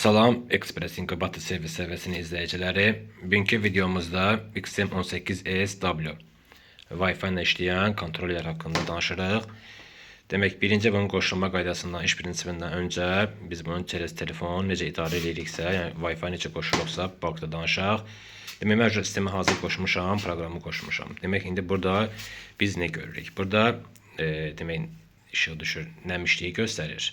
Salam Express İnkubator servis səviyyəsinin izləyiciləri. Bugünkü videomuzda XM18SW Wi-Fi ilə işləyən kontroller haqqında danışırıq. Demək, birinci bunun qoşulma qaydasından, iş prinsipindən öncə biz bunun через telefon necə idarə ediriksə, yəni Wi-Fi necə qoşuluqsa, bu haqda danışaq. Demək, mən sistemi hazır qoşmuşam, proqramı qoşmuşam. Demək, indi burada biz nə görürük? Burada demək, işıq düşür, nəmişliyi göstərir.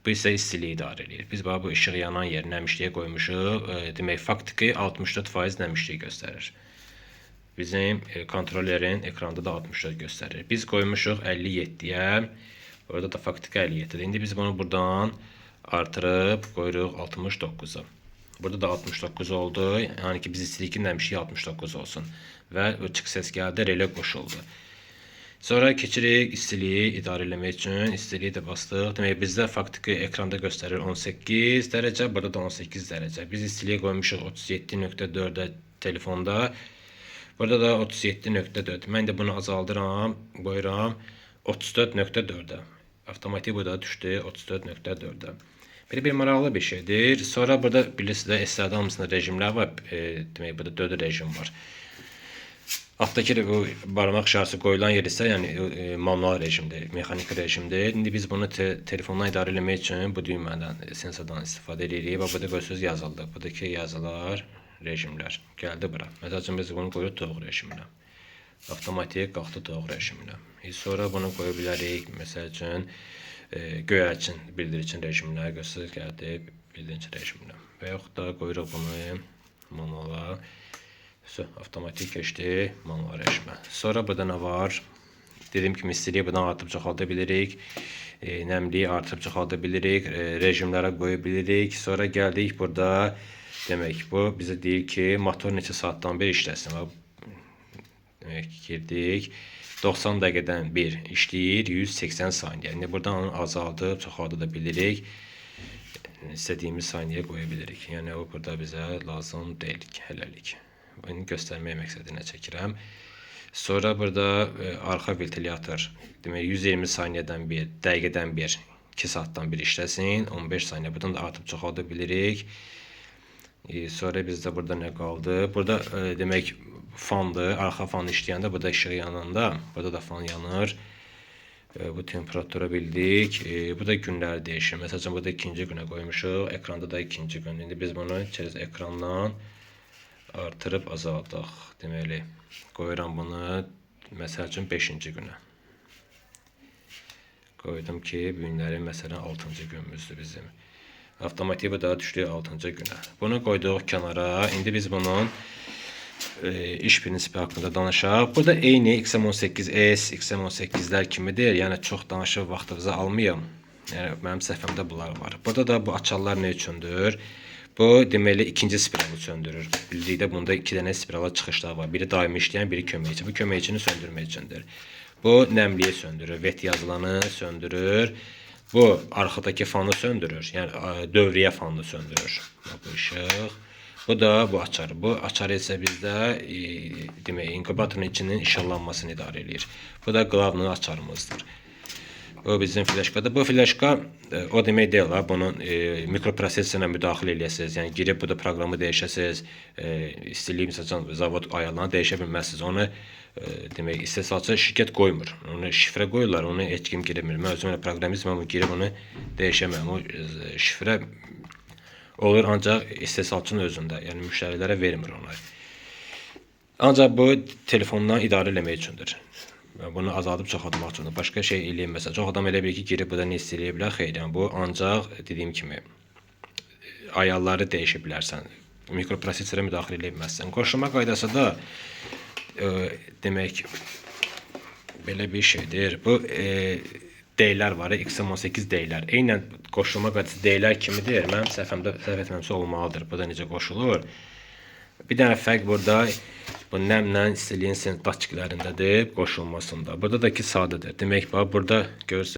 Bu isə istiliyi idarə eləyir. Biz bax bu işıq yanan yer nəmişliyə qoymuşuq. Demək, faktiki 64% nəmişliyi göstərir. Bizim kontrollerin ekranda da 64 göstərir. Biz qoymuşuq 57-yə. Orada da faktiki 57-dir. İndi biz bunu buradan artırıb qoyuruq 69-a. Burada da 69 oldu. Yəni ki, biz istəyirik ki, nəmişlik 69 olsun. Və o çıx səs gəldi, rele qoşuldu. Sonra keçirik istiliyi idarə eləmək üçün. İstiliyi də bastıq. Demək, bizdə faktiki ekranda göstərir 18 dərəcə, burada da 18 dərəcə. Biz istiliyi qoymuşuq 37.4-ə telefonda. Burada da 37.4. Mən də bunu azaldıram, qoyuram 34.4-ə. Avtomatik burada düşdü 34.4-ə. Belə bir maraqlı bir şeydir. Sonra burada bilirsiniz də S-lərdə hamısında rejimlər var. Demək, burada 4 rejim var. Altdakı bu barmaq işarəsi qoyulan yer isə yəni manual rejimdir, mexaniki rejimdir. İndi biz bunu telefondan idarə eləmək üçün bu düymədən, sensordan istifadə edirik. Bax burada görürsünüz yazıldı. Buradakı yazılar, rejimlər gəldi bura. Məsəl üçün biz bunu qoyuruq toyuq rejiminə. Avtomatik qalxdı toyuq rejiminə. Sonra bunu qoya bilərik. Məsəl üçün göyərçin, bildirçin rejiminə göstərir gəldi bildirçin rejiminə. Və yaxud da qoyuruq bunu manuala. Avtomatik keçdi manual rejimə. Sonra burada nə var? Dediyim kimi istiliyi buradan artırıb çoxalda bilirik. Nəmliyi artırıb çoxalda bilirik. Rejimlərə qoya bilirik. Sonra gəldik burada. Demək, bu bizə deyir ki, motor neçə saatdan bir işləsin. Demək, girdik. 90 dəqiqədən bir işləyir, 180 saniyə. İndi buradan onu azaldıb, çoxalda da bilirik. İstədiyimiz saniyə qoya bilirik. Yəni o burada bizə lazım deyil hələlik. Bunu göstərmək məqsədinə çəkirəm. Sonra burada arxa ventilyator, demək 120 saniyədən bir, dəqiqədən bir, 2 saatdan bir işləsin. 15 saniyə. Buradan da artıb çoxalda bilirik. Sonra bizdə burada nə qaldı? Burada demək fandır. Arxa fan işləyəndə burada işıq yananda, burada da fan yanır. Bu temperatura bildik. Bu da günləri dəyişir. Məsəl üçün burada ikinci günə qoymuşuq. Ekranda da ikinci gün. İndi biz bunu через ekrandan artırıb azaldaq. Deməli, qoyuram bunu məsəl üçün 5-ci günə. Qoydum ki, bu günləri məsələn 6-cı günümüzdür bizim. Avtomatik bu da düşdü 6-cı günə. Bunu qoyduq kənara. İndi biz bunun iş prinsipi haqqında danışaq. Burada eyni XM18S, XM18-lər kimidir. Yəni çox danışıb vaxtınızı almayım. Yəni mənim səhifəmdə bunlar var. Burada da bu açarlar nə üçündür? Bu deməli ikinci spiralı söndürür. Bildikdə bunda iki dənə spirala çıxışlar var. Biri daimi işləyən, biri köməkçi. Bu köməkçini söndürmək üçündür. Bu nəmliyi söndürür, vet yazılanı söndürür. Bu arxadakı fanı söndürür. Yəni dövriyyə fanını söndürür. Bu işıq. Bu da bu açar. Bu açar isə bizdə demək inkubatorun içinin işıqlanmasını idarə eləyir. Bu da qlavnın açarımızdır. Bu bizim flaşkadır. Bu flaşka o demək deyil ha, bunun mikroprosesoruna müdaxilə eləyəsiniz. Yəni girib burada proqramı dəyişəsiniz, istilik məsəl üçün zavod ayarlarını dəyişə bilməzsiniz. Onu demək istehsalçı şirkət qoymur. Onu şifrə qoyurlar, onu heç kim girə bilmir. Mən özüm elə proqramist, mən girib onu dəyişəməm. O şifrə olur ancaq istehsalçının özündə. Yəni müştərilərə vermir onu. Ancaq bu telefondan idarə eləmək üçündür. Bunu azaldıb çoxaltmaq üçündür. Başqa şey eləyən məsələn, çox adam elə bilir ki, girib burada nə istəyə bilər. Xeyr, yəni bu ancaq dediyim kimi ayarları dəyişə bilərsən. Mikroprosesora müdaxilə eləyə bilməzsən. Qoşulma qaydası da demək belə bir şeydir. Bu D-lər var, XM18 D-lər. Eynən qoşulma qaydası D-lər kimidir. Mənim səhifəmdə səhv etməmsə olmalıdır. Bu da necə qoşulur? Bir dənə fərq burada bu nəmlə istiliyin datçiklərindədir, qoşulmasında. Burada da ki sadədir. Demək, bax burada görürsünüz.